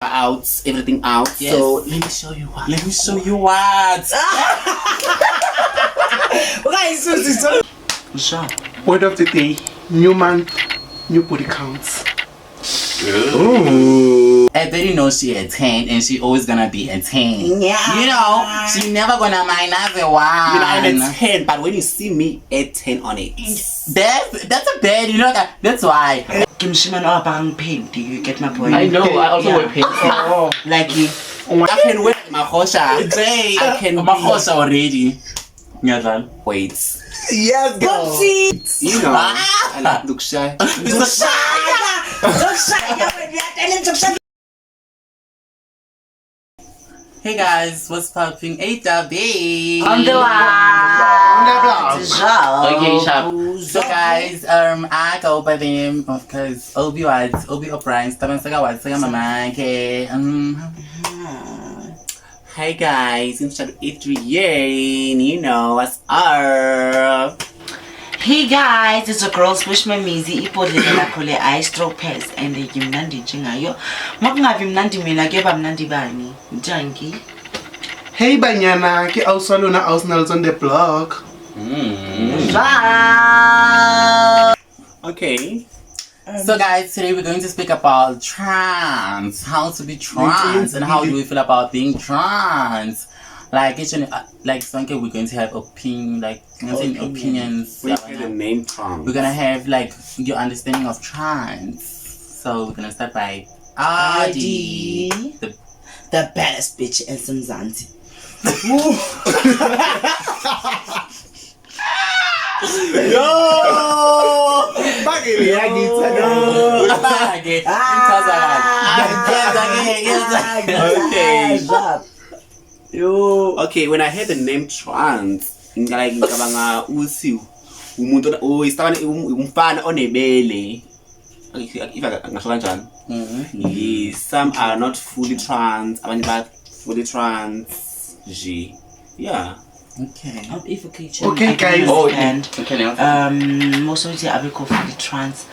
Out, everything out. Yes. So let me show you what. Let me show you what. Ungayisusi so. Sure. Word of the day, new month, new body counts. At 30 knows she a 10 and she always gonna be a 10. Yeah. You know, she never gonna minus a 1. You know, I'm a 10, but when you see me at 10 on it, That's a bad, you know, that's why. Ke moshimane o aparang paint, you get my point? I know, I also Yeah. wear pants. Oh, Like I can wear mahosha. Jay, I can be- Mahosha already. Ngiyadlala. Wait. Yes, girl. Popsi. You know, I like look shy. Zokushaya. Zokushaya wena uyatela zokushaya. Hey guys, what's popping? 8B. on the On the block. block. Okay, sharp. So guys, I go by the name of course Obi Watts, Obi O'Brien, Staban Saga Watts, Saga Mama, okay. Hi guys, I'm Shadow Adrian. You know what's up? Hey guys, it's a girl Swish Mamizi ibhodlela lakho le ice straw pass and ngimnandi njengayo. Makungabi mnandi mina kuyaba mnandi bani? Njangi. Hey banyana, ke ausi wa lona ausi Nels on the block. Bye. Okay. So guys, today we're going to speak about trans, how to be trans, and how do we feel about being trans. Like each and like sonke, we're going to have opinion, like opinions. We have the name trans. We're gonna have like your understanding of trans. So we're gonna start by Adi. The baddest bitch in Mzansi. Yo! Ufake, ichaza kahle. Okay. Yo. Okay, when I heard the name trans, like ngicabanga ukuthi umuntu oyisabane umfana onebele. If ngasho kanjani? Yes, some are not fully trans, abanye ba fully trans. G. Yeah. Okay. If okay, Okay, guys. Oh, And Okay, now. most of the abekho fully trans.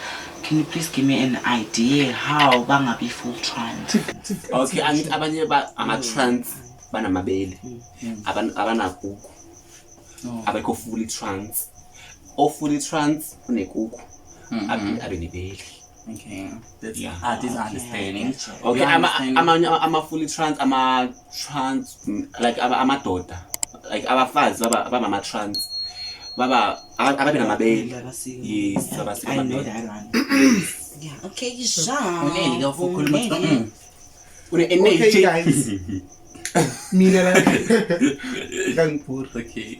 Can you please give me an idea how bangabi full trans? Okay, angithi abanye ba ama trans banamabele. Abanakuku. Abekho fully trans. O fully trans unekuku. Aphinde abe nebele. Okay. That's Yeah. Adi's understanding. Okay, Your ama understanding. ama ama fully trans ama trans like ama amadoda like abafazi baba baba ama trans baba ababe namabele. Yes, abasika I know amabele. that one. Yeah, okay, Jean. Uneli ke ukhuluma ukuthi, Une Okay energy. guys. Mina la. Kangibhori. Okay.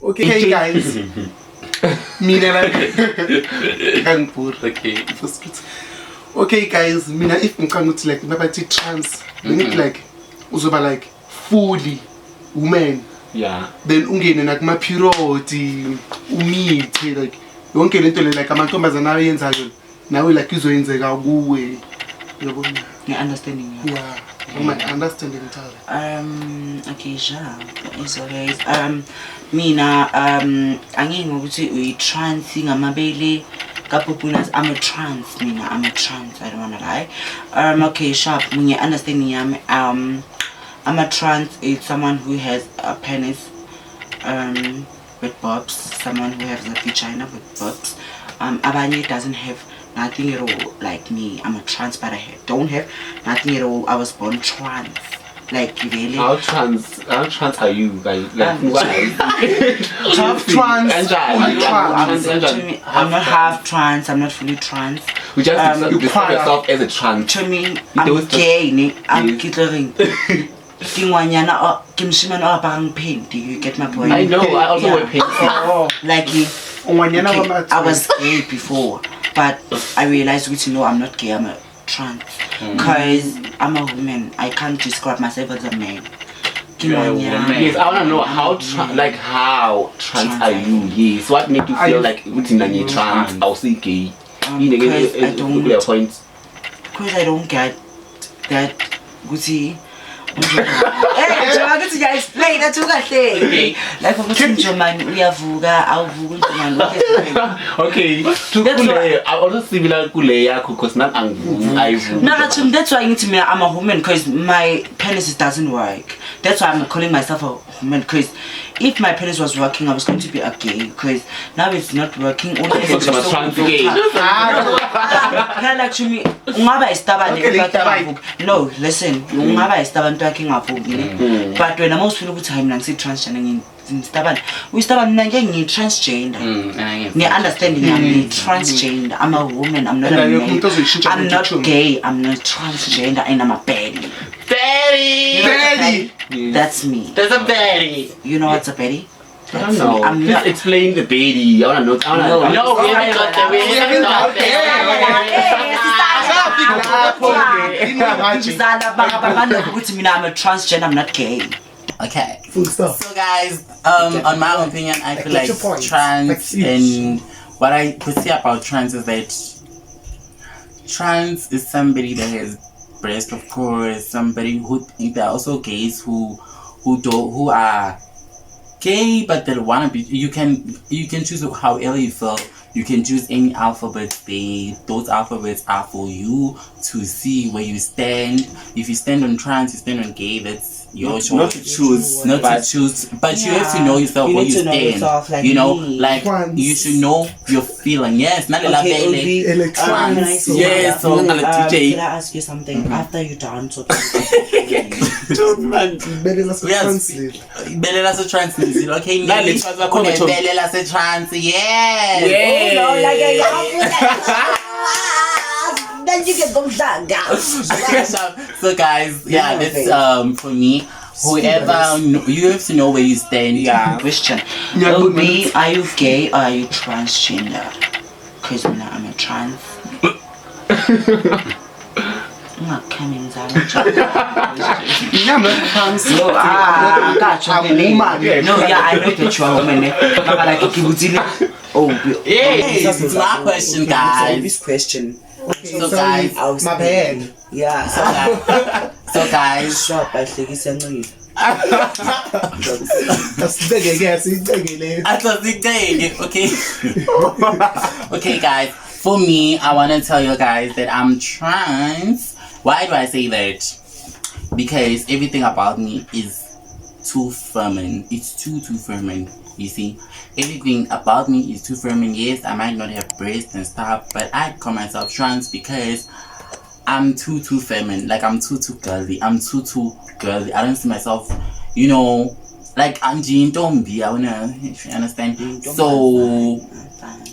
Okay guys. Mina la. Kangibhori. Okay. Okay guys, mina if ngicanga ukuthi like nabathi trans, bengithi like uzoba like fully woman. Yeah. Then ungene nakuma period, umithe like yonke lento le like amantombazana ayenzayo nawe like izoyenzeka kuwe. Uyabona? Yeah, understanding. Yeah. Yeah. My understanding totally. Okay, Jean. It's okay. Mina, angeke ngokuthi uyi-trans ngamabele kaPopunas. I'm a trans, mina. I'm a trans. I don't wanna lie. Okay, sharp. Mina understanding yami. I'm a trans. It's someone who has a penis, with bobs. Someone who has a vagina with bobs. Abanye doesn't have nothing at all. Like me, I'm a trans, but I don't have nothing at all. I was born trans. Like really. How trans are you? Like why? Half trans, Kanjani? fully trans. Kanjani? To me, I'm not half trans. I'm not fully trans. You just You describe choir. yourself as a trans. To me, I'm Those- gay. Ne? I'm Yes. ke tlo reng? Ke ngwanyana o ke moshimane o aparang paint. You get my point? I know, I also Yeah. wear pants. Oh, Like ungwanyana okay, wama I was gay before, but I realized which no, I'm not gay. I'm a trans because I'm a woman. I can't describe myself as a man. Ke You're a ngwanyana. woman. Yes, I wanna know how like how trans are you? Yes, what made you Are feel you- like ukuthi mina ngiyi trans? Awusi gay. Because I don't Kuleyo point. because I don't get that ukuthi Eh, njengoba ngithi ngiya-explain athi ungahleki. Like ukuthi unjomani uyavuka, awuvuki unjomani. Okay. To That's kule, I also similar kule yakho because nami angivuki, ayivuki. No, actually, that's why ngithi mina I'm a woman because my penis doesn't work. That's why I'm calling myself a woman because if my penis was working, I was going to be a gay because now it's not working. So I'm a trans gay. Phela actually ungaba isitabane Okay, into yakho isitabane. ingavuki. No, listen, ungaba isitabane into yakho ingavuki ne. But wena mawusifuna ukuthi hayi mina ngisi-transgender ngiyisitabane. Uyisitabane mina ngeke ngiyi-transgender. And I Ngiya understand ngiyami transgender. I'm a woman. I'm not And a akekho man. umuntu ozoyishintsha I'm lento not Chomi. gay. I'm not transgender and I'm a baddie. Daddy! You know what's a Baddie. baddie? That's me. There's a baddie. You know what's a baddie? I don't know. I'm Please not. explain the baby. I wanna know. I wanna No. No, we haven't got there. We haven't got there. Asafiki lapho. Yini manje? Ngizala baba ukuthi mina I'm a transgender. I'm not gay. Okay. Full stop. So guys, on my opinion, I feel Get like your point. trans Like, huge. and what I perceive about trans is that trans is somebody that has breast, of course, somebody who there are also gays who do who are gay but they wanna be. You can choose however you feel. You can choose any alphabet. Those alphabets are for you to see where you stand. If you stand on trans, you stand on gay. That's your choice. Not to choose, Not but to choose, but you have to Yeah. know yourself You where need you to know stand. yourself, like You know, me. like Trans. you should know your feeling. Yes, not Okay, okay, Obi, Electrons. can I say Yes, so something? I'm gonna DJ. Can I ask you something? After you done talking, Bele lase-translate. Bele lase trans okay? Nale Nelly, trans bakhona, Chomi. unebele lase trans, yes. Yeah. No, like then you can go down. So guys, yeah, Yeah, that's okay. for me. Whoever you have to know where you stand. Yeah. question. Yeah, good Obi, are you gay or are you transgender? Because mina I'm a trans. Ungakhami mzala. Mina I'm not trans. No, ah, I I'm a woman. No, yeah, I know that you are a woman. Eh? Maka like ngibutsile. Oh, Yes, it's my question, guys. This question. So guys, I was My bad. Yeah. so guys, Stop. I think it's annoying. Asibeke-ke, asiyiceke leyo. Asasiceke, okay. Okay, guys, for me, I want to tell you guys that I'm trans. Why do I say that? Because everything about me is too feminine. It's too feminine. You see, everything about me is too feminine. Yes, I might not have breasts and stuff, but I call myself trans because I'm too feminine. Like, I'm too girly. I'm too girly. I don't see myself, you know, like I'm Jean Dombi. I wanna, if you understand. So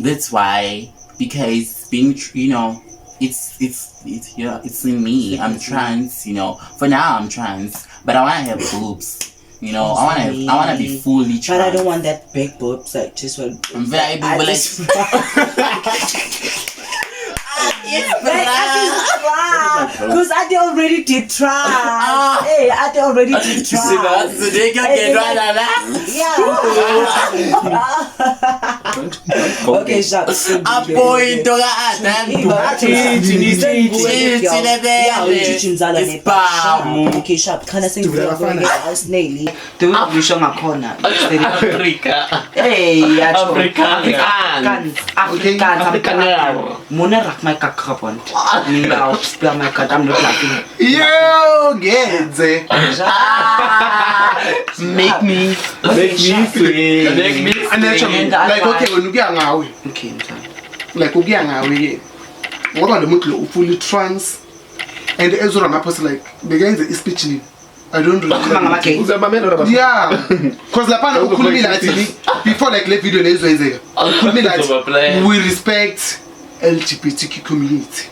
that's why, because being, you know, it's yeah, it's in me. I'm trans, you know. For now, I'm trans, but I wanna have boobs. You know, I wanna be fully trans. But I don't want that big boobs. Like just want. I'm very I big, just Like, I just try. Because I already did try. Hey, I already did try. Yeah. Okay, shut. Apointo ka-Adam. Okay, sharp. Khana Dubula sengifuna Ngisho ngakhona. Africa. Hey, yatsho. Afrikaans. Afrikaans. Afrikaner. Mona rak my kakrabond. Mina, speel my kat. I'm not laughing. Yo, ngenze. Make me. Make me sweat. Make me And And the like okay other wena ukuya ngawe. Okay, mzala. Like ukuya ngawe ke. Ngoba lo muntu lo fully trans and Ezra Ramaphosa like bekenze ispeech nini? I don't Bakhuluma remember. ngama-gay. Uzamamela or Yeah. Cause laphana ukhulumile athi before like le video lezoyenzeka. Ukhulumile athi we respect LGBTQ community.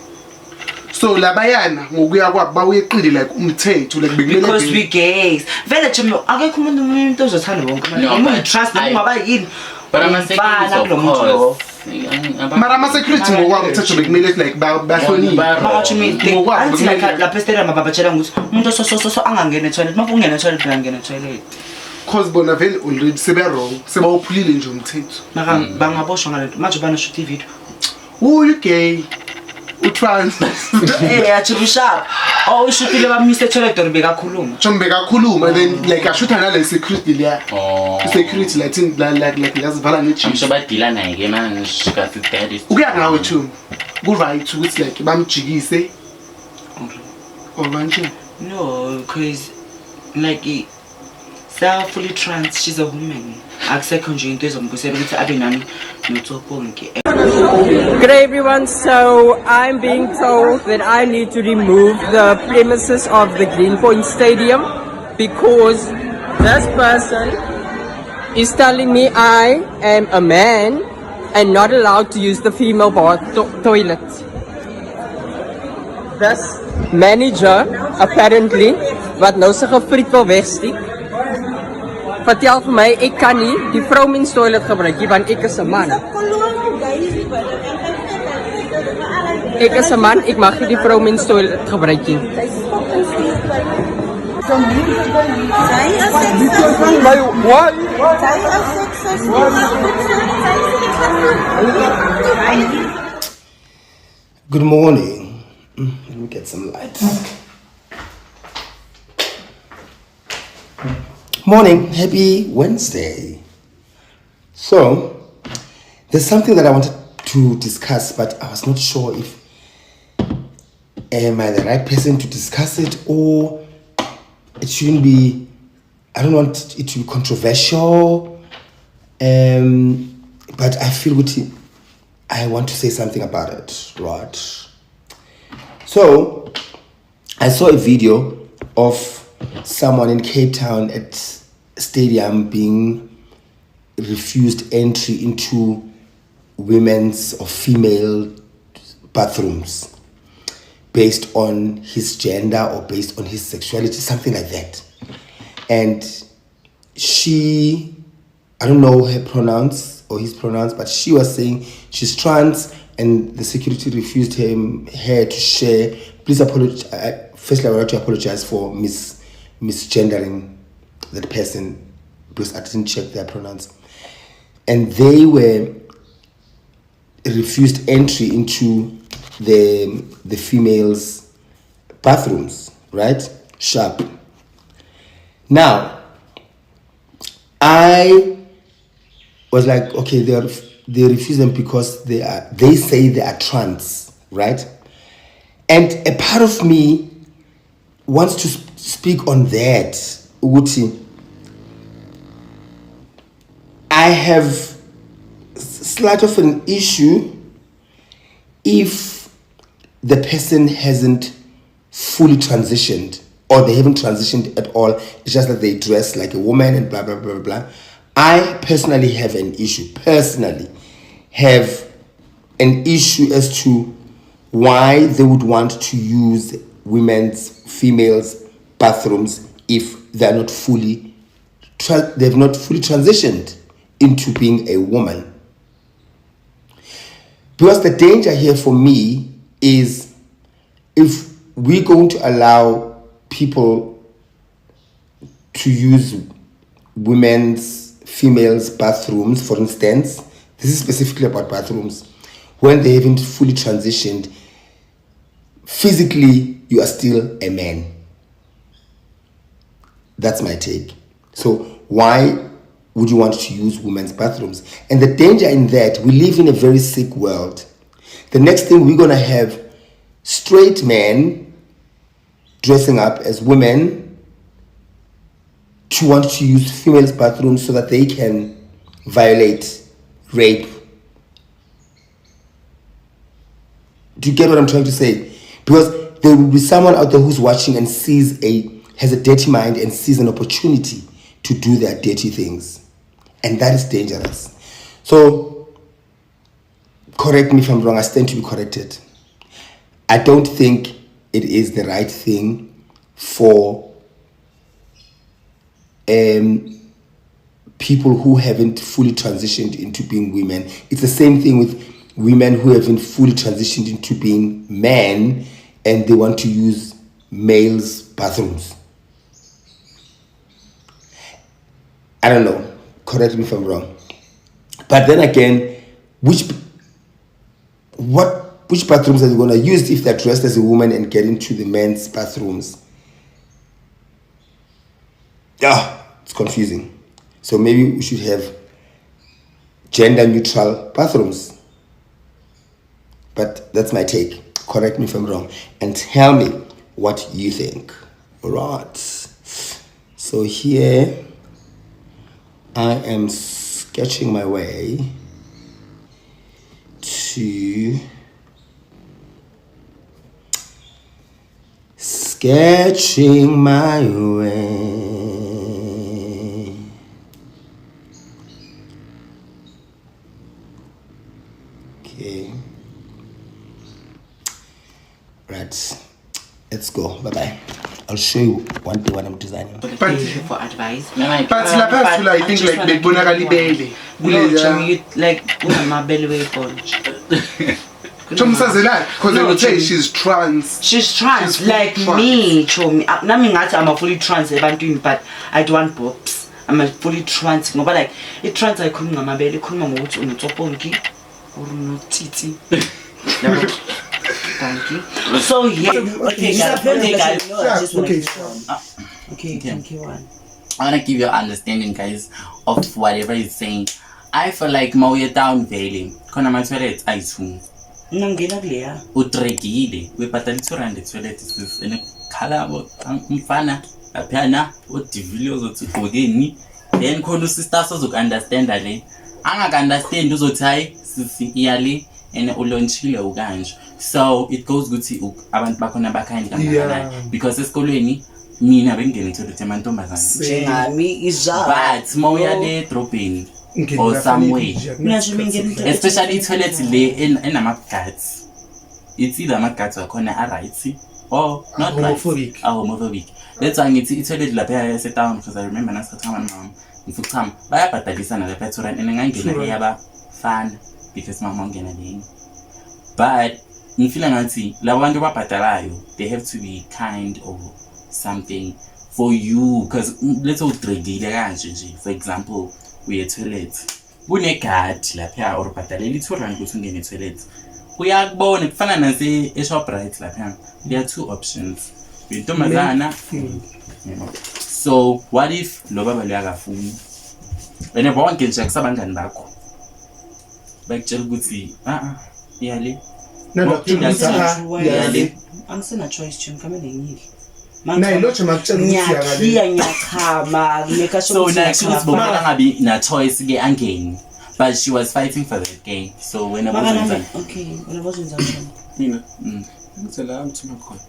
So labayana ngokuya kwabo baweqile like umthetho like bekumele Because we gays. Vele Jimmy, akekho umuntu ozothanda wonke No, umuntu. but Trust I- noma ungaba yini. But I'm a security, Umfana of kulo muntu lowo. course. mara ama-security ngokwabo umthetho bekumele like bahloniphe. Makathi mina Ngokwabo angithi like bekumele- lapha estadium babatshela ukuthi umuntu ososososo angangena etoilet. Uma ungena etoilet uyangena etoilet. Cause bona vele already sebe-wrong sebawuphulile nje umthetho. Maka bangaboshwa ngalento. Manje banoshoot ivideo. Uyu gay. U-trans. Eh, athi sharp. Oh, ushutile bamisa toilet or bekakhuluma. Chombe bekakhuluma, then like ashutha nale security leya. Oh. Security like thing like lazivala I'm nge-jeans. sure badila naye ke manje kasi daddy. Ukuya ngawe Chum. Ku-right ukuthi like bamjikise or manje. No, because like self fully trans, she's a woman. Akusekho nje into ezombusela ukuthi abe nani noTsoponke. Good day everyone, so I'm being told that I need to remove the premises of the Greenpoint Stadium because this person is telling me I am a man and not allowed to use the female bath toilet. This manager apparently wat nou sy gefriet wil wegsteek, vertel vir my ek kan nie die vroumens toilet gebruik nie want ek is 'n man. Ek is 'n man, ek mag nie die vroumens toilet gebruik nie. Good morning. Let me get some light. Morning, happy Wednesday. So, there's something that I wanted to discuss, but I was not sure if am I the right person to discuss it or it shouldn't be. I don't want it to be controversial, but I feel with I want to say something about it, right? So, I saw a video of someone in Cape Town at stadium being refused entry into women's or female bathrooms based on his gender or based on his sexuality, something like that. And she, I don't know her pronouns or his pronouns, but she was saying she's trans and the security refused her to share. Please apologize. Firstly, I would like to apologize for misgendering that person because I didn't check their pronouns. And they were refused entry into the females' bathrooms, right? Sharp. Now, I was like, okay, they refuse them because they say they are trans, right? And a part of me wants to speak on that. Ukuthi I have slight of an issue if the person hasn't fully transitioned or they haven't transitioned at all. It's just that they dress like a woman and blah, blah, blah, blah. I personally have an issue, personally have an issue as to why they would want to use women's, females' bathrooms if they're not fully, they've not fully transitioned into being a woman. Because the danger here for me is if we're going to allow people to use women's, females' bathrooms, for instance, this is specifically about bathrooms, when they haven't fully transitioned, physically you are still a man. That's my take. So why would you want to use women's bathrooms? And the danger in that, we live in a very sick world. The next thing we're going to have straight men dressing up as women to want to use females' bathrooms so that they can violate, rape. Do you get what I'm trying to say? Because there will be someone out there who's watching and has a dirty mind and sees an opportunity to do their dirty things. And that is dangerous. So, correct me if I'm wrong, I stand to be corrected. I don't think it is the right thing for people who haven't fully transitioned into being women. It's the same thing with women who haven't fully transitioned into being men and they want to use males' bathrooms. I don't know. Correct me if I'm wrong. But then again, what Which bathrooms are they gonna use if they're dressed as a woman and get into the men's bathrooms? Yeah, it's confusing. So maybe we should have gender neutral bathrooms. But that's my take. Correct me if I'm wrong. And tell me what you think. All right. So here I am sketching my way to sketching my way. Okay. Right. Let's go. Bye bye. I'll show you one day what I'm designing. But- Thank you for advice. But lapha But Thula, I think just like wanna bekubonakala give you ibele one. No, kuleya Chomi, you like unamabele weyibhontshi. Chomi sazela because No, they would say Chomi. she's trans. She's trans, She's fully like trans. me, Chomi. Ah, Nami ngathi I'm a fully trans ebantwini, but I don't want boobs. I'm a fully trans ngoba like i-trans ayikhulumi ngamabele, ikhuluma ngokuthi unotsoponki or unotiti. Yabo. Thank you. So yeah. Okay, guys. Okay, guys. No, I just wanna Okay, keep on. Okay, thank you one. I wanna give your understanding, guys, of whatever he's saying. I feel like mawuye town vele khona ama-toilet ayi-two. Mina ngingena kuleya. Utrekile uyibhatala i-2 rand etoilet sis and khala umfana laphayana odivile ozothi ugqokeni, then khona usister sozoku-understanda le angaka-understand uzothi hayi sisi iya le and ulontshile ukanje. So it goes ukuthi abantu bakhona ba-kind kangakanani because esikolweni mina bengingena etoilet yamantombazane. Njengami izwa. But mawuya le edrobheni or somewhere, Mina nje ngingena especially i-toilet le enama-guards, it's either ama-guards wakhona a-right or not right. Homophobic. Ahomophobic. That's why ngithi i-toilet lapha yase-town, because I remember nasichama mama ngifuna ukuchama bayabhadalisana lapha 2 rand and ngangena 2 rand. Eyabafana because mama ungena lenye, but ngifila ngathi labo bantu babhadalayo, they have to be kind or something for you, because let's say udrekile kanje nje, for example, uye toilet kunegadi lapha or ubhadalela i-2 rand ukuthi ungene etoilet, uyakubona kufana nase eShoprite lapha. There are two options, uyintombazana. Yebo. So what if lo baba lo akafuni and bonke nje akusabangani bakho bakutshela ukuthi a-a iyale. Nalokho ukuthi ah, Iyale. Angisena choice, Jim, kamele ngidle. Naye lo Chomi akutshela ukuthi Ngiyakhiya, yakale. ngiyachama, ngimeka sure So ukuthi naye kusho ukuthi ngiyachama. bomele angabi na-choice ke angeni, but she was fighting for that game, so wena Maka nami- bozenzani? Okay, wena bozenzani, Chomi? Mina ngizela ngithuma khona.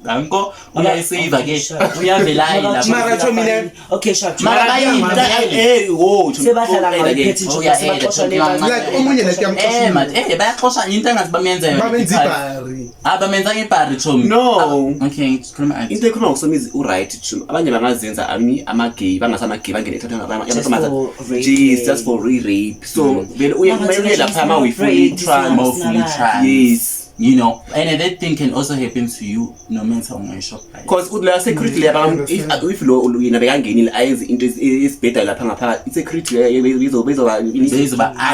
Anko uyayiseyiva ke. Okay, sure. Uyavelayi lapho. Mara Chomi Okay, sharp. Mara bayini? Eh, wo Sebadlala ngayo iphethe Oh, nje yeah, sebaxosha eh, le Like omunye like Eh, man, bayaxosha into engathi bamenza yona. Babenza ibhari. Ah, bamenza ngebhari, Chomi. No. Ah, okay, khuluma. Into ekhuluma ngosomizi u-right, Chomi. Abanye bangazenza ami ama-gay, bangasama-gay, bangene Just for rape. Yes, just for re-rape. So vele uye Mara kumele uye thina lapha ma uyi-fully rape, trans. More fully trans. Yes. And that thing can also happen to you no matter ungayi-Shoprite. Because la security leya if lo yena bekangenile ayenze into esibhedayo lapha ngaphakathi, i-security bezoba Bezoba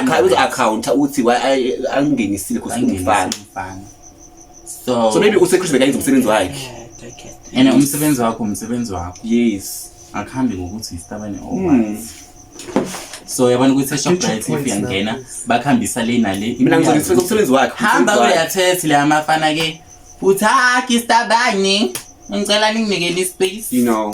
bezo-accounta ukuthi why angenisile because ungumfana. Umfana. So So maybe u-security bekayenza umsebenzi wakhe. Okay. And umsebenzi wakho umsebenzi wakho. Yes. Akuhambi ngokuthi isitabane or what. So yabona ukuthi eShoprite if points now, uyangena please. bakuhambisa le nale. Mina ngizokisifeza umsebenzi wakhe. Hamba umsebenzi wakhe. kuleya toilet le amafana ke. Uthi ha kistabane. Ngicela ninginikele ispace. You know.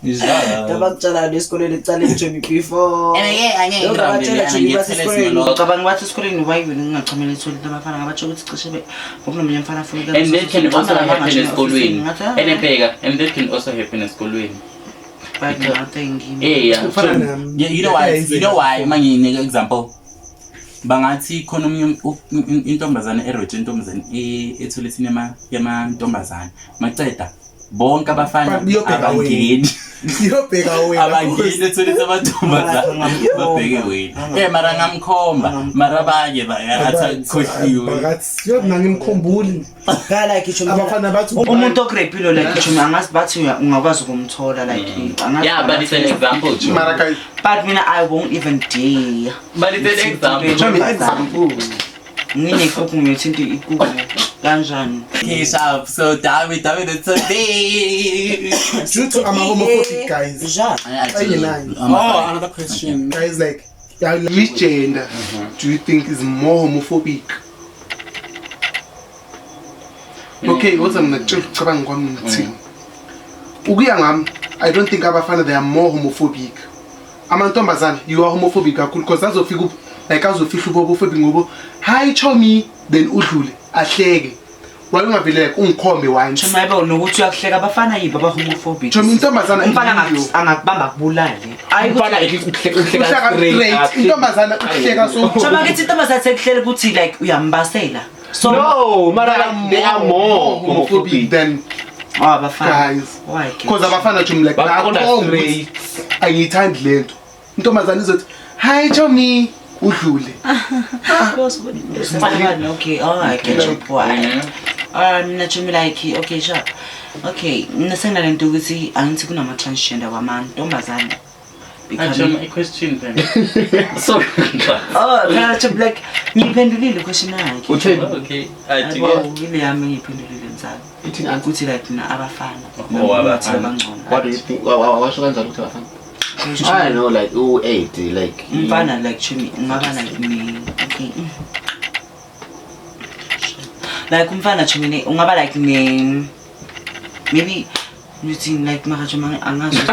Abakutshalayo esikoleni ekucaleni, Chomi, before. And ke angeke Lokhu abatshela, Chomi, basesikoleni. Ngicabanga bathi esikoleni why wena ngingachomela ethoyilethi abafana ngabatsho ukuthi cishe ngokunomunye umfana afuna ukuya And that can also happen esikolweni. Ngathi, ah, And bheka, and that can also happen esikolweni. But nothing. Eh, yeah. Kufana nami. Yeah, you know why? You know why? Manginika example. Bangathi khona omunye intombazane eroje intombazane ethoyiletini yamantombazane. Maceda bonke abafana But iyobheka wena. abangeni. Iyobheka wena. Abangeni ethoyilethi amantombazane babheke wena. Eh, mara ngamkhomba, mara abanye bayathi khohliwe. Bakathi yo mina ngimkhumbuli. Phela like Chomi. Abafana bathi Umuntu ogrepile like Chomi angazi bathi ungakwazi ukumthola like angazi. Yeah, but it's an example, Joe. Mara guys, But mina I won't even dare. But it's an example. Chomi example. Nginekuku ngiyothinta ikuku kanjani? Okay, sharp. So David, David, it's a day. Due to I'm a homophobic, guys. Ja. Oh, another question. Guys, like, which gender do you think is more homophobic? Okay, what's I'm ngicabanga kwami ngithini? Ukuya ngami, I don't think abafana they are more homophobic. Amantombazana, you are homophobic kakhulu because azofika like azofihla ubophobic ngoba hi chomi then udlule ahleke. Why ungavele like ungikhombe once? Chomi ayibo nokuthi uyakuhleka abafana yibo aba homophobic. Chomi intombazana umfana angakubamba kubulale. Ayi Umfana at least uhleka straight. Intombazana uhleka so. Chomi akithi intombazana sekuhlele ukuthi like uyambasela. So no, mara like they are more homophobic than abafana. Guys. Why? Because abafana chomi like straight. Angiyithandi lento. Intombazana izothi hi chomi udlule. Okay, all right, get your point. Mina chomi like okay sharp. Okay, mina senginalento ukuthi angithi kunama transgender wamantombazana. Actually, a question then. Sorry. Oh, phela chomi like ngiyiphendulile question yakhe. Okay, I do. Ile yami ngiyiphendulile mzala. Ithini answer? Ukuthi like mina abafana. Oh, abafana. What do you think? Washo kanjani ukuthi abafana? I don't know, like 08, like umfana like chomi ungaba like me. Okay. Like umfana chomi ungaba like me. Maybe you think like mara chomi angazi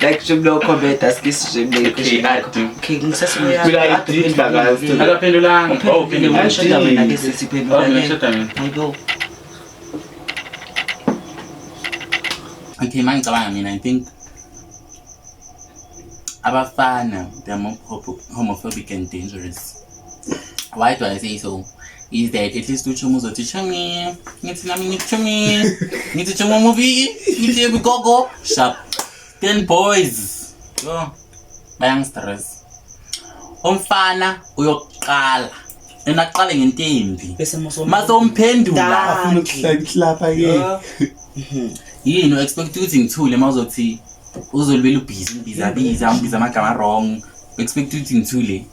like chomi lo comment ask chomi Okay, I do. Okay, ngisasibuya. Mina I did guys. Akaphendulanga. Oh, phendula. Shada wena ke sisiphendula. Oh, shada mina. Hayibo. Okay, mangicabanga mina I think abafana they are more homophobic and dangerous. Why do I say so? Is that at least uchomi uzothi chomi ngithi nami ngithi chomi ngithi chomi movie ngithi gogo sharp. Then boys yo bayangistress. Umfana uyoqala enaqale ngentembi Bese masomphendula Afuna ukuhlapha ke. yini expect ukuthi ngithule mawuzothi uzolibela ubhizi ngibiza biza ngibiza amagama wrong expect ukuthi ngithule.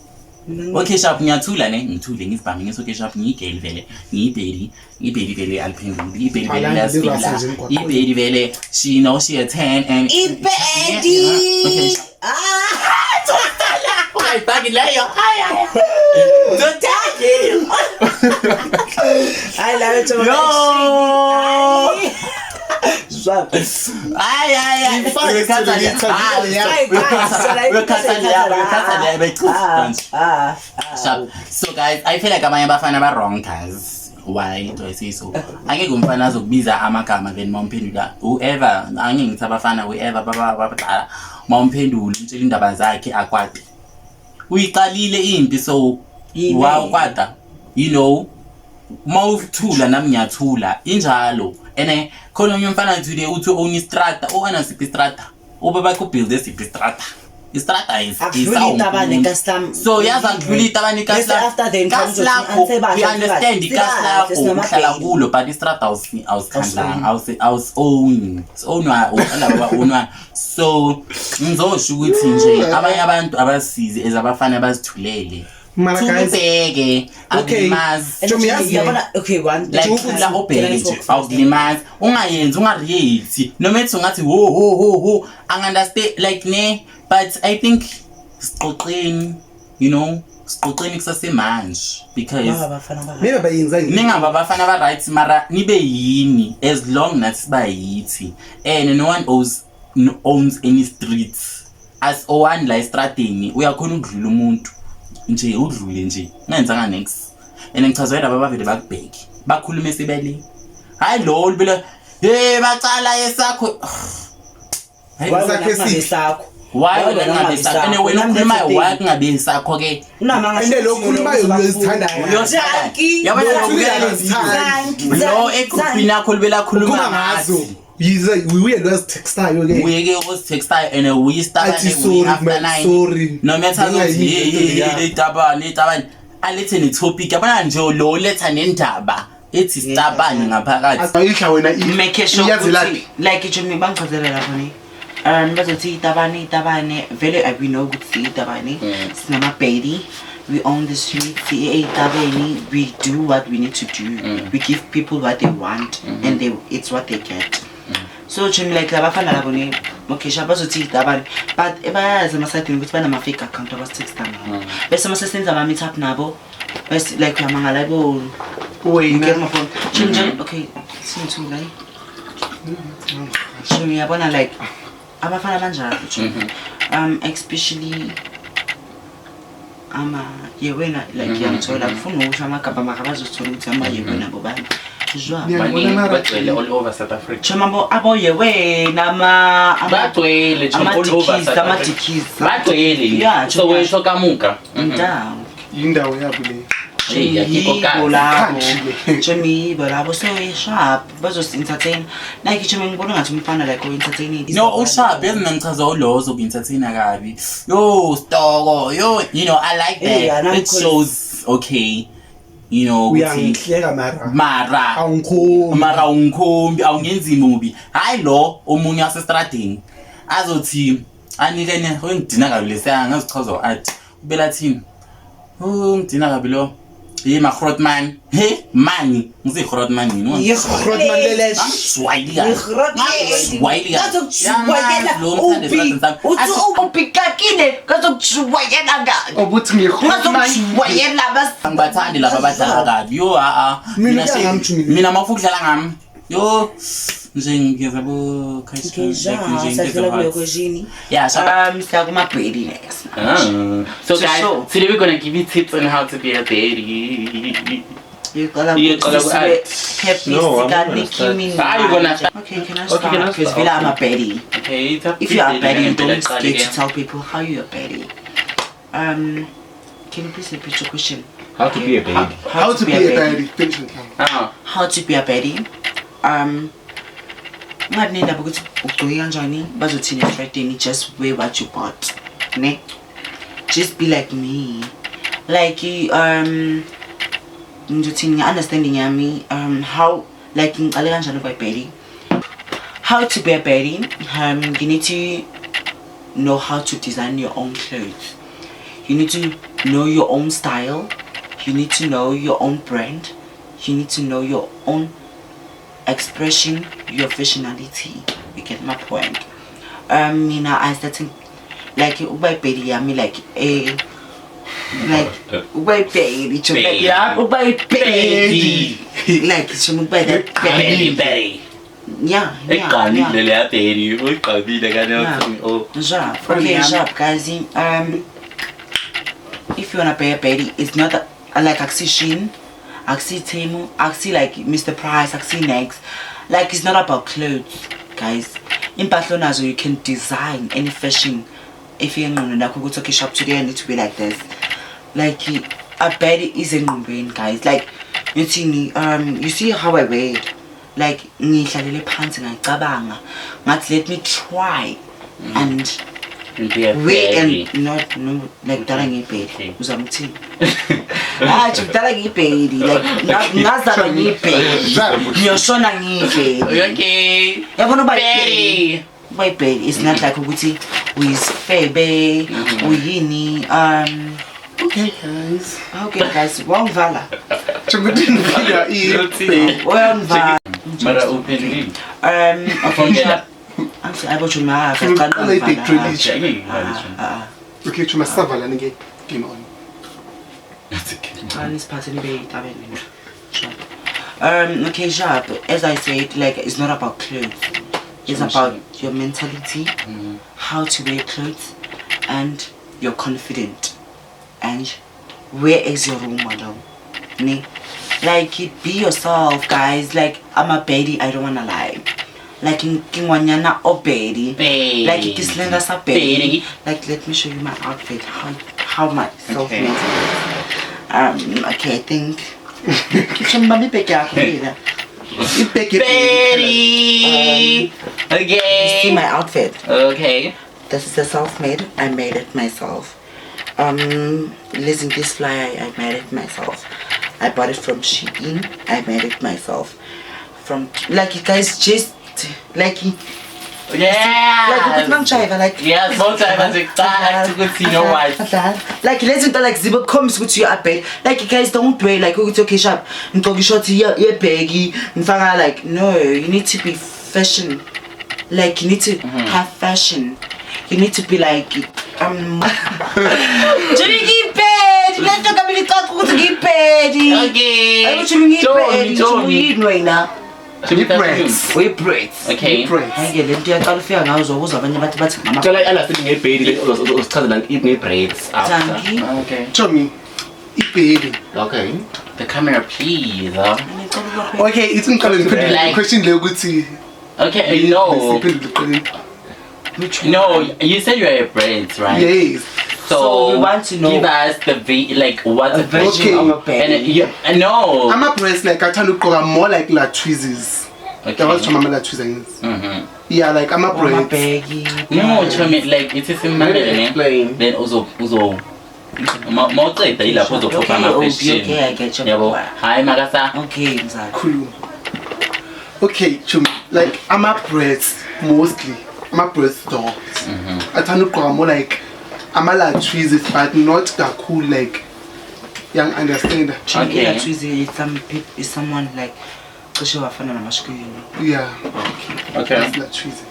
Okay sharp ngiyathula ne ngithule ngizibambe ngithi okay sharp ngiyigeli vele ngiyibheli ibheli vele aliphenduli ibheli vele Alandi liyasifila lirasa nje emgwaqweni. ibheli vele she know she a 10 and Ibhedi. Okay sharp. Ah, ungayibhaki leyo hayi hayi don't tag him. Hayi la chomi. Yo. Zwap. Ay ay ay. So guys, I feel like abanye abafana ba wrong guys. Why do I say so? Angeke umfana azokubiza amagama then mawumphendula whoever angeke ngithi abafana whoever baba babadala mawumphendula umtshela indaba zakhe akwate. Uyiqalile impi so wakwata. You know mawuthula nami ngiyathula injalo ene khona omnye umfana today uthi own istrata owana siphi istrata ubaba ku build esiphi istrata istrata is Akudluli itabane kaslam. So yazi akudluli itabane Bese kaslam after then kasi lakho we understand ikasi lakho uhlala kulo but istrata awusikhandlanga awusi own ownwa laba ownwa so ngizosho ukuthi nje abanye abantu abasizi ezabafana bazithulele Mara guys, ubheke Okay. akulimazi Chomi yazi Yabona okay one like la ubheke nje awukulimazi ungayenzi ungareact noma ethi ungathi ho ho ho ho angi-understand like ne but I think siqoqeni you know siqoqeni kusasemanje because abafana ba maybe abayenza yini? ningaba abafana ba-right mara nibe yini as long nathi siba yithi and no one owns any streets as owani la estradini uyakhona ukudlula umuntu nje udlule nje ungenzanga next and ngichazela laba abavele bakubheke bakhulume sebele hayi lo libele hey bacala esakho Hayi, Why wena Sakhe kungabe siphi? sakho? why Why wena wena kungabe kungabe sakho and sakho? wena Nami ukhulumayo that's the why thing. kungabe sakho ke Unamanga And lo okhulumayo uyozithandayo. Janki. Yabona Lo ubukela le uyazithanda. video. Lo egrupini yakho libele akhuluma Ukhuluma ngazo. ngathi Yize uye lo azitextayo ke. uye ke ozitextayo and Athi sorry, man, sorry. noma ethi azothi Ngingayinto hey leya. hey itabane itabane alethe ne-topic yabona nje lo letha nendaba ethi sitabane ngaphakathi Ayidla wena i. Make sure Iyazelaphi? ukuthi like chomi bangichazela lapho ne. Bazothi itabane itabane vele we know ukuthi itabane sinamabhedi We own the street, CA we do what we need to do. We give people what they want and they it's what they get. So chomi, like labafana labo ne, okay, sha bazothi itabane, but bayazi emasayidini ukuthi banama-fake account abasitexta ngawo, bese mase senza ama-meet up nabo, bese like uyamangala bo. Wena. Get my phone. Chomi nje, okay, singithula. Chomi, uyabona, like abafana banjalo, chomi. Especially ama ye wena, like yangithola kufuna ukusho amagama mara bazosithola ukuthi ama ye wena bobani. Zwa. Ngiyabona mara. Bagcwele all over South Africa. Chomi, abo ye wena ama Bagcwele chomi, all over ama-dickies South Africa. ama-dickies. Bagcwele. Yeah, So wesho kamuka. Ndawo. Indawo yabo leyo. Hey, akikho Yibo kazi. labo. Country le. Chomi, yibo labo, so sharp bazosi-entertain, like chomi, ngibona ngathi umfana like o-entertain. No, usharp yazi mina ngichaza ulo ozoku-entertaina kabi. Yo, stoko, yo, I like that. Eh, It shows, okay, ukuthi Uyangihleka mara. Mara. Awungikhombi. Mara awungikhombi, awungenzi mubi. Hayi, lo omunye wasestradini azothi anikene ngidina kabi lesiya ngazichaza athi ubela thini. Oh, ngidina kabi lo. Hey, ma Grootman. Hey, mani, ngisi Grootman yini? Grootman lelesh. Angijwayeli kabi. Angijwayeli kabi. Ngazokujwayela. Lo mthande estradini sami. Uthi ubikakile ngazokujwayela kabi. Obuthi ngiyi-Grootman. Ngazokujwayela bas. Angibathandi laba abadlala kabi. Yo, a a. Mina Mina kuyangami Jumi. mina mafu kudlala ngami. Yo, nje ngiyeza bo Okay, ja, sadlula kuleyo question. Yeah, sharp. Siya kuma-baddie next. Ah. So So guys, sure. today we're gonna give you tips on how to be a baddie. Iqala Iqala ku-happy No, I'm sika not gonna Nicki start. Minaj. Ah, you gonna start. Okay, can I Okay, start? can I Because start? vele I'm a baddie. Okay, it's up If to you are a baddie, you don't Ngempela get to qale ke. tell people how you are baddie. Can you please repeat your question? How to be a baddie. How to be a baddie. Finish it. Ah, How to be a baddie? Ungabi nendaba ukuthi ugcoke kanjani, bazothini estradini, just wear what you bought. Ne? Just be like me. Like ngizothini, nge-understanding yami, how, like ngiqale kanjani ukuba i-baddie? How to be a baddie? You need to know how to design your own clothes. You need to know your own style. You need to know your own brand. You need to know your own expression, your fashionality. You get my point? Mina, I started like ukuba i-baddie yami, like eh like ukuba i-baddie, chomi, like Yeah. ukuba i-baddie, like chomi, ukuba that baddie, baddie. Baddie. Yeah. Igqamile leya baddie, uyigqamile kane Yeah. uthi, oh. Sharp. Okay, sharp, guys. If you wanna be a baddie, it's not a, like akusi Shein, akusi Temu, akusi like Mr. Price, akusi Next. Like it's not about clothes, guys. Impahla onazo, you can design any fashion. If you're engqondweni yakho ukuthi okay, sharp, today I need to be like this. Like a baddie is engqondweni, guys. Like you you see how I wear. Like ngihlalele phansi ngacabanga ngathi let me try and Be a wear baddie. and not, no, like dala ngiyi-baddie. Okay. Uzama ukuthini? Hayi, kudala ngiyi-baddie, like ngazalwa ngiyi-baddie, ngiyoshona ngiyi-baddie. Okay. Yabona uba Baddie. uba i-baddie, it's not like ukuthi uyisifebe uyini. Okay guys. Okay guys, wangivala. Chomi, video i Uyangivala. Mara uphendulile. Okay. Fongela. Ayibo ma. Uqala i-back. Ah. Okay, chomi, savalani ke. Game on. Ah, nisiphathe nibe itabeni mina. Sharp. Okay, sharp. As I said, like it's not about clothes. It's about your mentality, how to wear clothes, and you're confident. And where is your role model? Ne? Like be yourself, guys. Like I'm a baddie, I don't wanna lie. Like ke ngwanyana o baddie. Baddie. Like ke slender sa baddie. Baddie. Like let me show you my outfit. How my self Okay. made. Okay, I think. Ke tshomba ibhegi yakho phela. Ibhegi. Baddie. You see Okay. my outfit. Okay. This is a self-made. I made it myself. Listen, this fly, I made it myself. I bought it from Shein. I made it myself. From like you guys, just like Yeah. Like ukuthi mangijayiva like Yes, mawujayiva nje kucaca ukuthi you know what. Adlala. Like lezi zinto like zibe kukhombisa ukuthi you are bad. Like guys don't wear like ukuthi okay sharp ngigqoke ishort yebheki ngifaka like no, you need to be fashion. Like you need to have fashion. You need to be like Jimmy ngiyibhedi lento kamele icace ukuthi ngiyibhedi. Okay. Ayuthi ngiyibhedi, Johnny. uyini wena? I-braids. Uyi-braids. Okay. I-braids. Hayi-ke le nto iyaqala ufika ngayo uzobuza abanye abantu bathi ngama Cela alasithi ngebhedi le usichazela nge-braids after. Dankie. Okay. Chomi, ibhedi. Okay. The camera, please. Okay, ithi ngiqale ngiphendule Like- question le ukuthi Okay, no. siphendule ekuqaleni. No, you said you're a braids, right? Yes. So, So we want to know- Give us the like what's a A version Okay. of a bed. And you, no. Ama-braids like athanda ukugqoka more like la tweezers. Okay. Yabazi ukuthi ama la tweezers angithi. Yeah, like ama-braids. Amabheki. No, Chomi, like it is in Explain. Then also uzo mawuceda yilapho uzokhupha Okay, ama-question. okay, I get your Yabo. point. Hayi makasa. Okay, mzala. Khuluma. Okay, Chomi, like ama-braids mostly. Ama-braids dolls. Athanda ukugqoka more like ama-la tweezers but not kakhulu like yang understand. Okay. Okay. Is someone like cishe wafana namashikini. Yeah. Okay. That's la tweezer.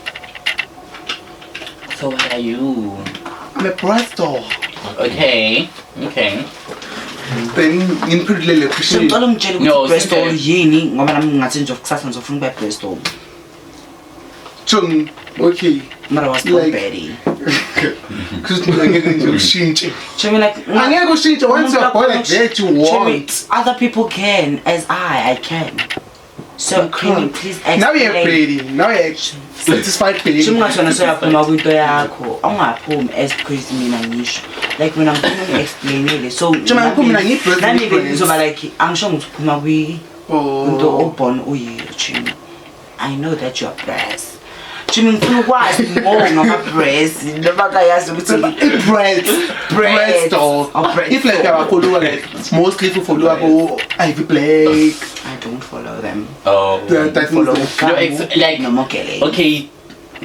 So what are you? I'm a braids doll. Okay. Okay. Then ngiphendule le question. Ngicela ungitshele No, ukuthi breast doll okay. yini ngoba nami ngingathi nje kusasa ngizofuna ukuba breast doll. Chomi, okay. Mara was born Like- baddie. Kuthi angeke nje ushintshe. Chomi like Angeke ushintshe once you are born like that you Chomi, want. other people can as I can. So can you please explain? Now you're ready. Now you're satisfied Chomi baby. ngathi wena soyaphuma kwinto yakho. Awungaphumi as because mina ngisho. Like mina ngifuna ungi-explainele. So Chomi, angiphumi mina, ngiyi-breast, nami ngiyi-breast. ngizoba like angisho ukuthi uphuma kwi into Oh. oborn uyiyo Chomi. I know that you are breast. Chomi ngifuna ukwazi more ngama-breast noma kayazi ukuthi I-breads. Breads doll. Oh, breads If like abakhuluma like mostly if you follow abo Ivy Blake. I don't follow them. Oh. That Follow means No, it's like Nomokele. Okay,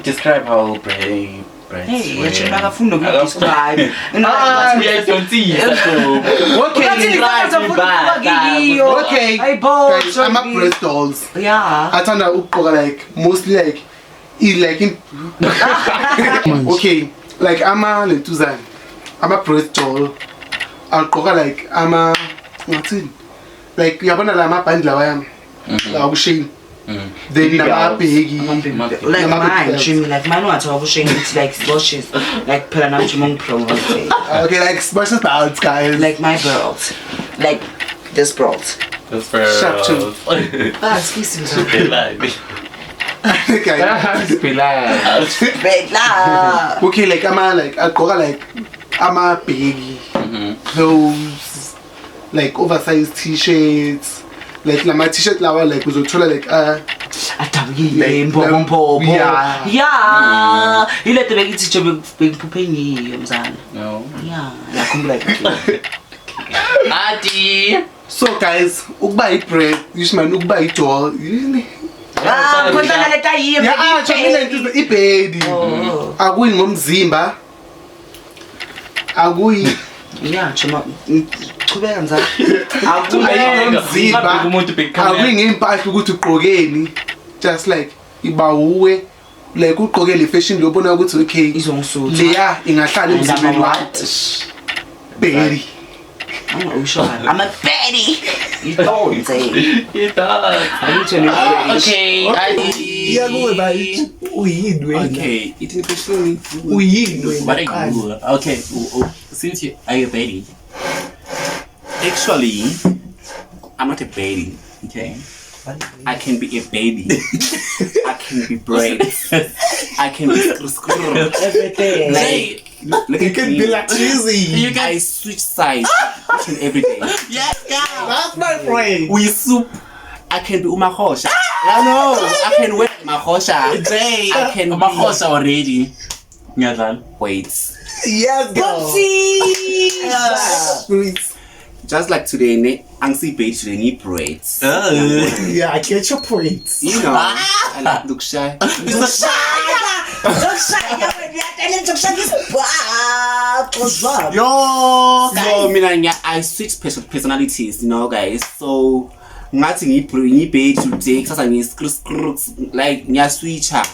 describe how braids Hey, were. Chomi akafuni nokuyi-describe. Ah, Uyadonsisa Okay. Okay. Hayibo, Guys, Chomi. ama-breast dolls. Yeah. Athanda ukugqoka like mostly like i like in okay, like ama lentuzana ama breast doll agqoka like ama ngathini like uyabona la mabhandi lawa yami lawa kushane then namabheki Like Nama mine, belts. Jimmy, like mine ungathi wakushane it's like slashes. Like phela nami Jimmy ngipromote. Okay, like smash the belts guys. Like my belt. Like this belt. That's fair. Sharp too. Ah, excuse me. Okay. Bella. Okay, like ama like agqoka like amabheki clothes like oversized t-shirts like lama t-shirt lawa like uzothola like Adabukile Like, impokompopo. yeah. Yeah. Ile nto bengithi nje bengiphuphe ngiyo mzana. No. Yeah, ngiyakhumbula ke. Adi. So guys, ukuba i-bread, yisho man ukuba i-doll. Yini? Ah, khona leta yiyo. Yeah, ah, mina into ibhedi. Oh. Akuyi ngomzimba. Akuyi Yeah, chuma chubeka mzana. akuyi ngomzimba. Umuntu big camera. Akuyi ngempahla ukuthi ugqokeni. Just like iba uwe like ugqoke le fashion lo ubona ukuthi okay Izongisutha. leya ingahlala emzimbeni wakho. Bhedi. I'm a baddie. You don't say. It does. I need to know. Okay. Adi. Iyakuwe bayithi uyini wena? Okay, ithi question. Uyini wena? What are you? Okay. Since you are you a baddie? Actually, I'm not a baby. Okay. I can be a baby. I can be brave. I can be skr. Everything. Like, look You at can me. be like cheesy. You can. I switch sides each and every day. Yes, girl. That's my friend. We soup. I can be umahosha. I know. I can wear mahosha. Jay. I can be- Mahosha already. Ngiyadlala. Wait. Yes, girl. Please. Just like today, ne, angsi baby today, ni braids. Yeah, I get your point. You know, I like look shy. It's a shy. Ngizokushaya wena uyatela ngizokushaya isibhaxo zwa. Yo, So mina I switch personalities, you know guys. So ngathi ngiyi-bae today, kusasa ngiyi-skr like ngiyaswitcha.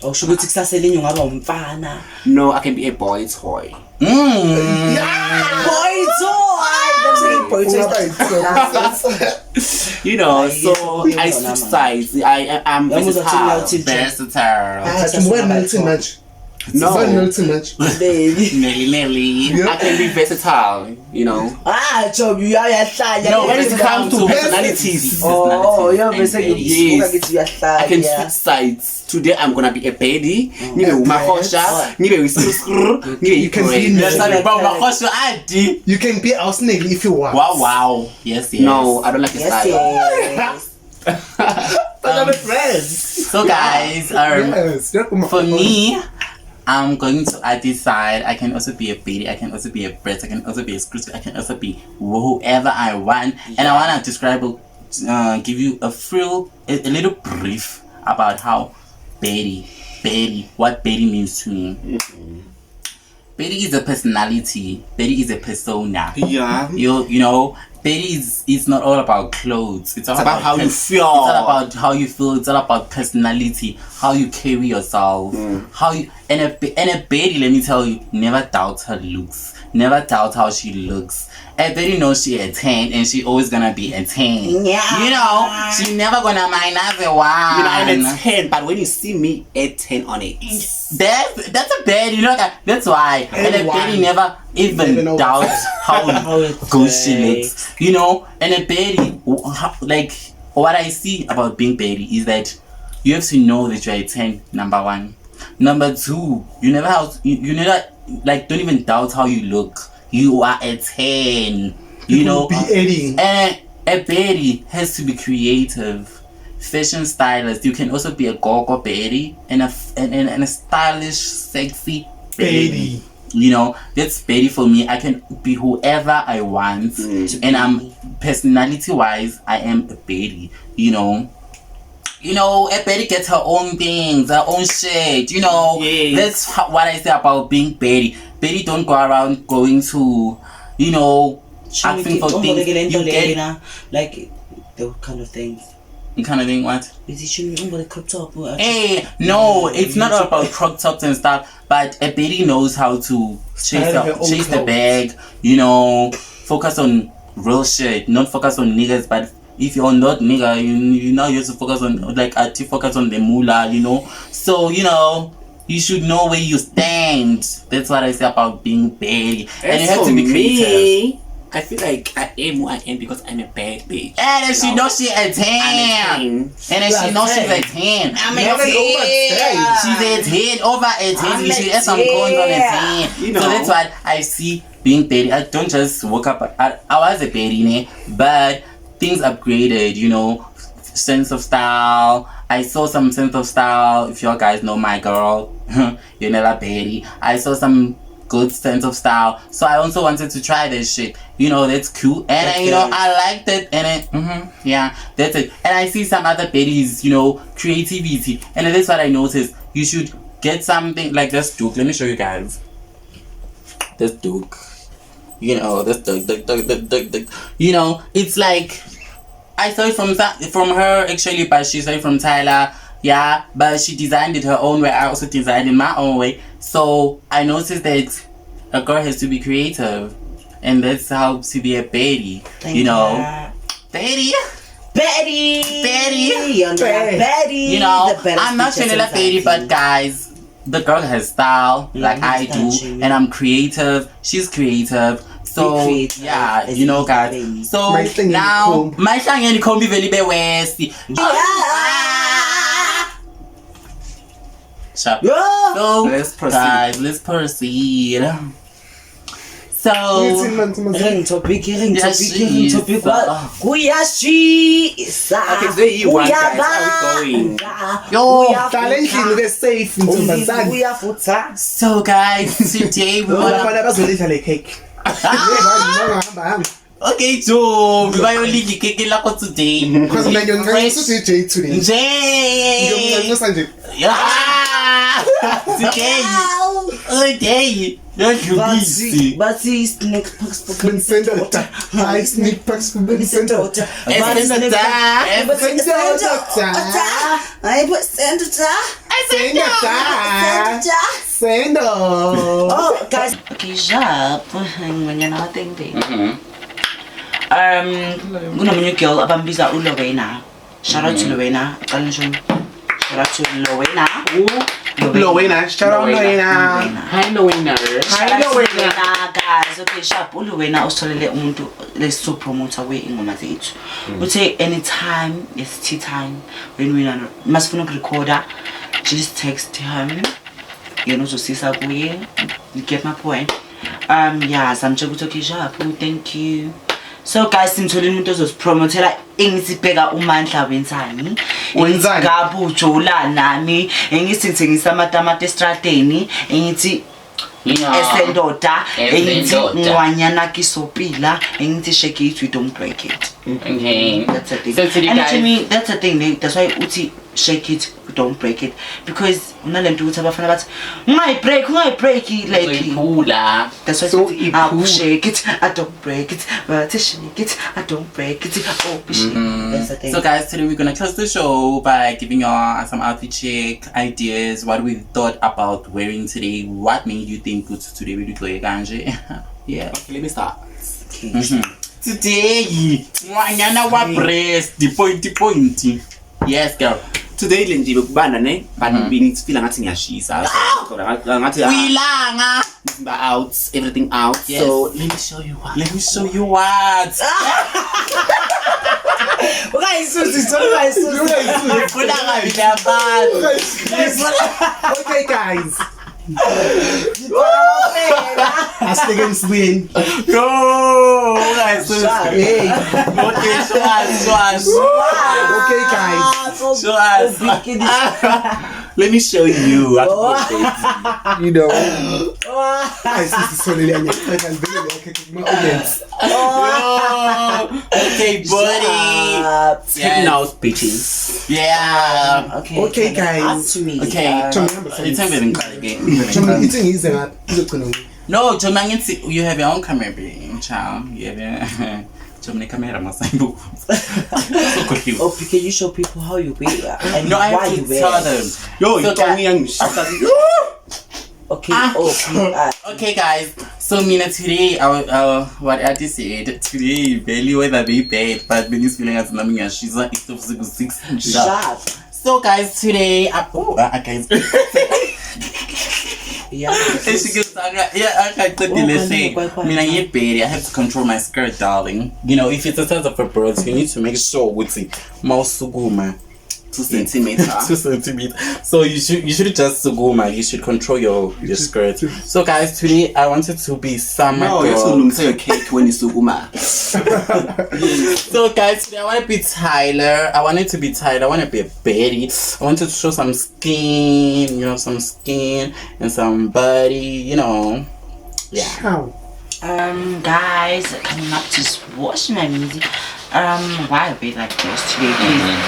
Okusho ukuthi kusasa elinye ungaba umfana. No, I can be a boy toy. Boy toy. That's a boy toy. Ungaba yithoba. You know, Hayi, so I yes, switch sides. I'm Uyamuzwa thina versatile. uthini? Versatile. Ah, ubani Milton manje? No. Ubani Milton manje? Baby. Nelly Nelly. I can be versatile, you know. Ah, Job, uyahlanya. No, When it comes to personalities, Oh, yo bese Yes. ngikusuka ngithi I can uyahlanya. switch sides. Today I'm gonna be a baddie, ngibe umahosha, ngibe uskr, ngibe You can be i-brain. Nelly. Adi. You can be Ausneli if you want. Wow, wow. Yes, yes. No, I don't like the Yes, style. yes. But I'm a friend. So guys, Yes. for me, I'm going to Adi's side. I can also be a baddie. I can also be a brat. I can also be a screw. I can also be whoever I want. And I wanna describe, give you a a little brief about how baddie, what baddie means to me. Baddie is a personality. Baddie is a persona. Yeah. You know, baddie is not all about clothes. It's all about how you feel. It's all about how you feel. It's all about personality, how you carry yourself, how you and a baddie, let me tell you, never doubt her looks. Never doubt how she looks. A baddie knows she a 10 and she always gonna be a 10. Yeah. You know, she never gonna minus a 1. You know, I'm a 10, but when you see me, a 10 on it. That's a baddie, you know, that's why. And a baddie never even doubts how good she looks. You know, and a baddie, like, what I see about being baddie is that you have to know that you're a 10, number one. Number two, you never, you never, like, don't even doubt how you look. You are a 10. You know, be adding. And a baddie has to be creative. Fashion stylist. You can also be a go-go baddie and a stylish, sexy baddie. You know, that's baddie for me. I can be whoever I want, and I'm personality wise, I am a baddie. You know, a baddie gets her own things, her own shit. You know, yes. That's what I say about being baddie. Baddie don't go around going to, you know, asking for things. You get like the kind of things. Kind of thing, what? Is crop top? Hey, no, it's not about crop tops and stuff. But a baddie knows how to chase the bag. You know, focus on real shit, not focus on niggas. But if you're not nigga, you now you have to focus on, like, to focus on the moolah. You know, so you know you should know where you stand. That's what I say about being baddie, and you have to be creative. I feel like I am who I am because I'm a bad bitch. And if she knows she a 10. And if she knows she's a 10. I'm a 10. She's a 10 over a 10. She has some coins on a 10. You know. So that's what I see being baddie. I don't just woke up. I was a baddie, but things upgraded, you know. Sense of style. I saw some sense of style. If y'all guys know my girl, you're never baddie. I saw some good sense of style, so I also wanted to try this shit. You know, that's cute, and I, you know, I liked it, and it, yeah, that's it. And I see some other baddies, you know, creativity, and that's what I noticed. You should get something like this Duke. Let me show you guys this Duke. You know, this Duke. You know, it's like I saw it from her actually, but she saw it from Tyler. Yeah, but she designed it her own way. I also designed it my own way. So I noticed that a girl has to be creative, and that's how to be a baddie. You know, baddie, baddie, baddie, baddie. You know, I'm not Chanel baddie, but guys, the girl has style, like I do, and I'm creative. She's creative. So yeah, you know, guys. So now my hlangene khombi vele be west. Sharp. Yeah. So let's proceed. Guys, let's proceed. So ring topic, ring topic, ring topic. Kuyashisa. Okay, so you want guys, how we going? Yo, hlala safe ntombazane. So guys, today we wanna bazolidla le cake. Okay, Joe, we buy only cake lakho today. Because mina ngiyoncanca DJ today. Nje. Ngiyoncanca nje. Yeah. Today. Okay. Bathi bathi snack packs for Sendoda. Hayi sneak packs for sendoda. Sendoda. Hayi bo sendoda. Sendoda. Sendoda. Sendo. Oh guys. Okay, sharp. Ngwanyana wa teng babe. Kunomunye girl abambiza uLowena. Shout out to Lowena. Qala ngisho. Shout out to Lowena. Lowena, shout out Lowena. Hi Lowena. Hi Lowena. Guys, okay, sharp. uLowena usitholele umuntu lesizo promoter we ingoma zethu. Uthe anytime it's tea time when we are masifuna ukurecorda, just text him. Yena uzosisa kuye. You get my point. Yeah, samtshela ukuthi okay sharp, thank you. So guys, simtholile umuntu ozosipromotela engithi bheka uMandla wenzani. Wenzani? Ngabujola nami, engithi ngithengisa amatamati estradeni, engithi esendoda, engithi ngwanyana kisopila, engithi shake it, we don't break it. Okay. That's the thing. So today, and guys, to me, that's the thing. That's why uthi shake it, we don't break it. Because unalento ukuthi abafana bathi ungayi break like Uzoyiphula. That's why So I shake it, I don't break it, but I shake it, I don't break it. Oh, shake. That's the thing. So guys, today we're gonna close the show by giving y'all some outfit check ideas, what we thought about wearing today, what made you think good today we do kanje. Yeah. Okay, let me start. Okay. Today, ngwanyana wa breast, the pointy pointy. Yes, girl. Today le nje bekubanda ne, but ngifila ngathi ngiyashisa. Ngathi Uyilanga. out, everything out. Yes. So let me show you what. Let me show you what. Ungayisusi, ungayisusi. Okay guys. Asibeke sibuyeni. Yo, ungayisusi. Hey. Okay, show us, show us. Okay guys. Show us. Let me show you how to put it. You know. Hayi sisitholele ngiyaqeda ngibeke lokho kuma audience. Yo. Okay, buddy. Take notes, bitches. Yeah. Okay. Okay, guys. Up to me. Okay. Chomi It's again. Chomi ithi ngize ngapha izogcina ngo. No, Chomi, angithi you have your own camera, babe. Child. You have your Chomi camera masambu. So confused. Oh, can you show people how you wear and No, I why have you to wear? tell them. Yo, So you told me ngishisa. Okay. Oh, Okay, guys. So Mina, today, what I said today, barely weather be bad, but when you feeling as nami ngiyashisa, it's 6 sharp. So guys, today, guys. Yeah. Yeah, mina ngiyibheri, I have to control my skirt, darling. You know, if it's a size of a bird, you need to make sure ukuthi mawusukuma 2 centimeters. 2 centimeters. So you should just sukuma. You should control your skirt. So guys, today I wanted to be summer No, you have to girl. lungisa your cake when you sukuma. So guys, today I want to be Tyler. I wanted to be Tyler. I want to be a Betty. I wanted to show some skin, you know, some skin and some body, you know. Yeah. Ciao. Guys, coming up to watch my music. Why are we like this today, please?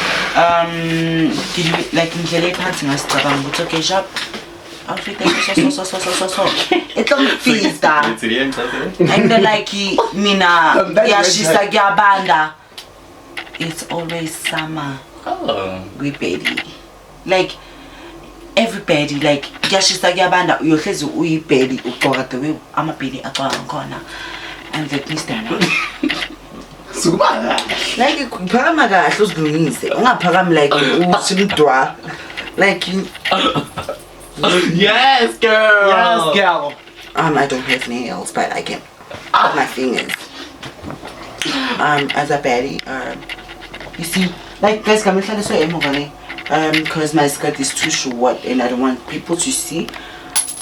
Did you like indlela ephansi ngasicabanga ukuthi okay sharp outfit so so so so so itlomfita and then like mina kuyashisa kuyabanda, it's always summer. Oh. Kwibhedi, like everybody like kuyashisa kuyabanda, uyohlezi uyibhedi ugqoka the way amabhedi agqoka ngakhona. And let me stand up. Sukuma. Like phakama kahle uzilungise, ungaphakami like usimdwa like Yes, girl. Yes, girl. I don't have nails, but I can put my fingers. As a baddie, you see, like guys, come and so because my skirt is too short and I don't want people to see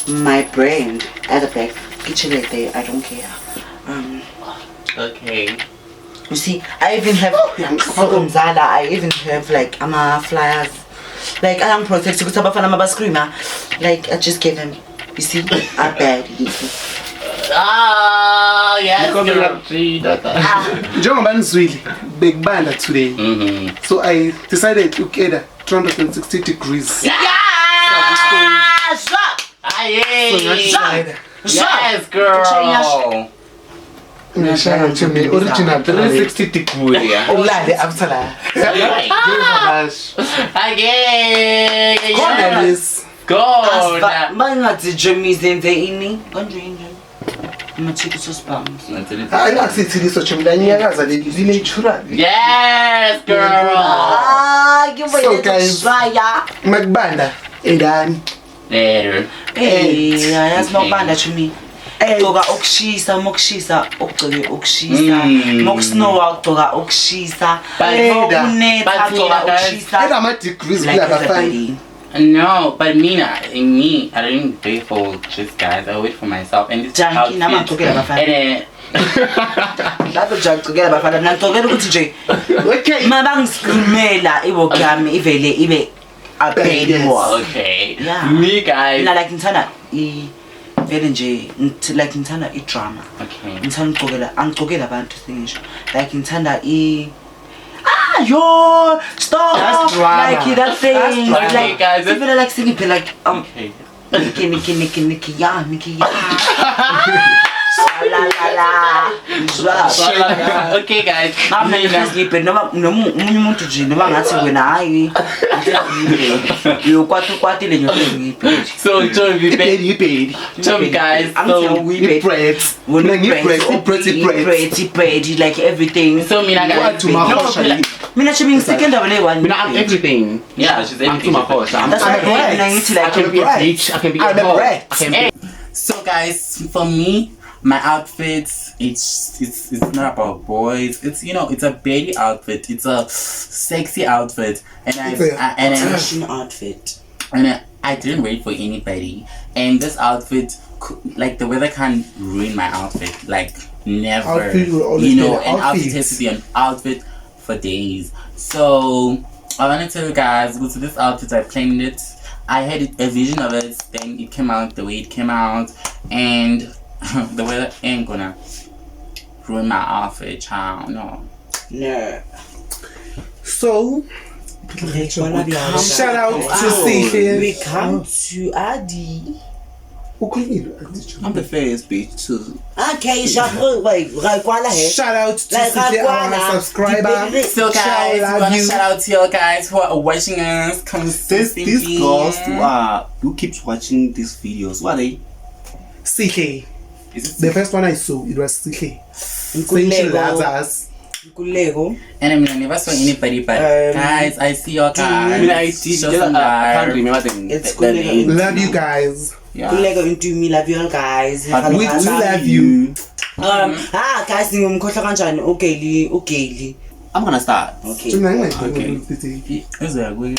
my brand at the back. Kitchen there, I don't care. Okay. You see, I even have Mzala, I even have like ama flyers. Like I am protected because abafana screamer. Like I just gave him, you see, a baddie. Ah, yes. Njengoba nizwile bekubanda today. So I decided to get 360 degrees. Yeah! Aye. Yes, girl. Ngishaya to me original 360 degree. Ulale after la. Again. Khona this. Go. Bangathi Jimmy zenze ini? Kanje inje. Amathikisi sibhamu. Hayi akusithiliso Jimmy la nyakaza leli natural. Yes, girl. Ah, So guys, makubanda endani. There. Eh, yazi makubanda Jimmy. Gcoka okushisa, mokushisa, ukugcoke okushisa. Mokusnowa ugcoka okushisa. Mokunetha ugcoka okushisa. Ela degrees kula bafana. No, but mina, me, I don't wait for just guys. I wait for myself. And this Junkie, outfit. And lapho nje ngicukela abafana mina ngicukela ukuthi nje Okay. mabangiscreamela iwalk yami ivele ibe a bad walk. Okay. Yeah. Me guys. Mina like ngithanda i vele nje like ngithanda i drama. Okay. Ngithanda ukugcokela, angigcokela abantu singisho. Like ngithanda i yo stop. That's drama. Like that thing. That's drama. Like Okay, guys, sivele like singiphe like Okay. Nikki Nikki Nikki Nikki yeah Nikki yeah. La la la. Zwa. Okay guys. Mina ngibhe noma noma umunye umuntu nje noma ngathi wena hayi uyokwata ukwatile nje ngibhe. So Jovi Ibhedi. Jovi guys. So Ibread. Mina ngibread, bread like everything. So mina guys. Mina nje ngisike indaba le one. Mina I'm everything. Yeah, she's everything. I'm too That's I'm why mina ngithi I like can be a bitch. I can be a I'm a hoe. brat. I can be So guys, for me, my outfits, it's not about boys. It's, you know, it's a baby outfit. It's a sexy outfit, and fashion outfit. And I didn't wait for anybody. And this outfit, like the weather can't ruin my outfit. Like never. Outfit will always you know, be an an outfit outfit. has to be an outfit for days. So I want to tell you guys, go to this outfit. I planned it. I had a vision of it. Then it came out the way it came out, and the weather ain't gonna ruin my outfit, child. No. No. So shout out to Sihle. We come to Adi. I'm the first bitch to. Okay, Shout out to Sihle, our subscriber. So guys, we wanna shout out to you guys who are watching us consistently. These girls who keeps watching these videos, who are they? Sihle. Is it The first one I saw, it was Sihle. Saying she loves us. And I mean, I never saw anybody, but guys, I see your guys. I mean, I see. Show some I can't love. remember the It's the name. Love you guys. Yeah. Kuleko into me, love you all guys. We do love you. Guys, ngimkhohlwa kanjani uGaily, uGaily. I'm gonna start. Okay. Okay. Is there a way?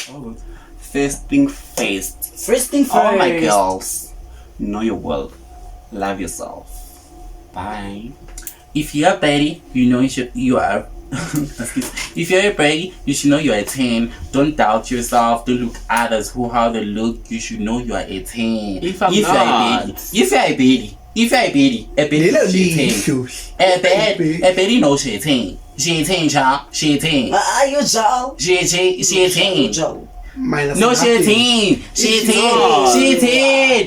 First thing first. First thing first. All my girls, know your worth. Love yourself. Bye. If you're a baddie, you know you should. You are. Excuse. If you're a baddie, you should know you're a 10. Don't doubt yourself. Don't look others who how they look. You should know you are a 10. If I'm if not. You're a baddie, if you're a baddie, if you're a baddie, a baddie, she's a 10. A baddie knows she's a 10. She a 10, child. She a 10. You Joe. She a 10. She a 10. Joe. Minus No, she a nothing. 10. She a 10. She a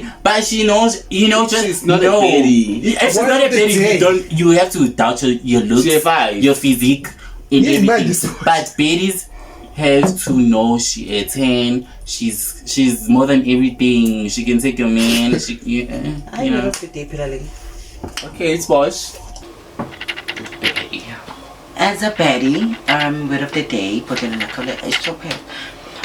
10. But she knows, you know, just She's not a no. baddie. If she's What not a the baddie, you day? don't. You have to doubt your looks, She a 5. your physique, and Yeah, man, everything. this- But baddies have to know she a 10. She's more than everything. She can take your man. She you, I you know know. the day phela le. Okay, it's Bosh. As a baddie, word of the day, potela la khole it's okay.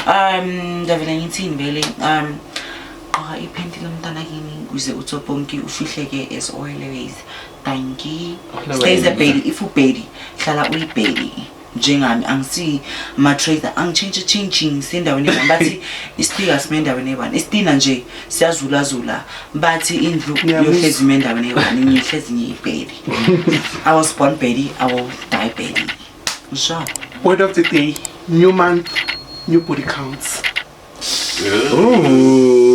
Ndavela ngithini vele gqoka iphenti lomntana kini uze utsoponki ufihleke as always. Thank you. Stay as a baddie. If u baddie, hlala uyi-baddie. Njengami angisi ama-trader angitshintshe changing sendaweni eyi-one bathi istika sime endaweni eyi-one isitina nje siyazulazula bathi indlu yohlezi ime endaweni eyi-one ngihlezi ngiyi-baddie. I was born baddie, I will die baddie. Sure. Word of the day, new month, new body counts. Ooh.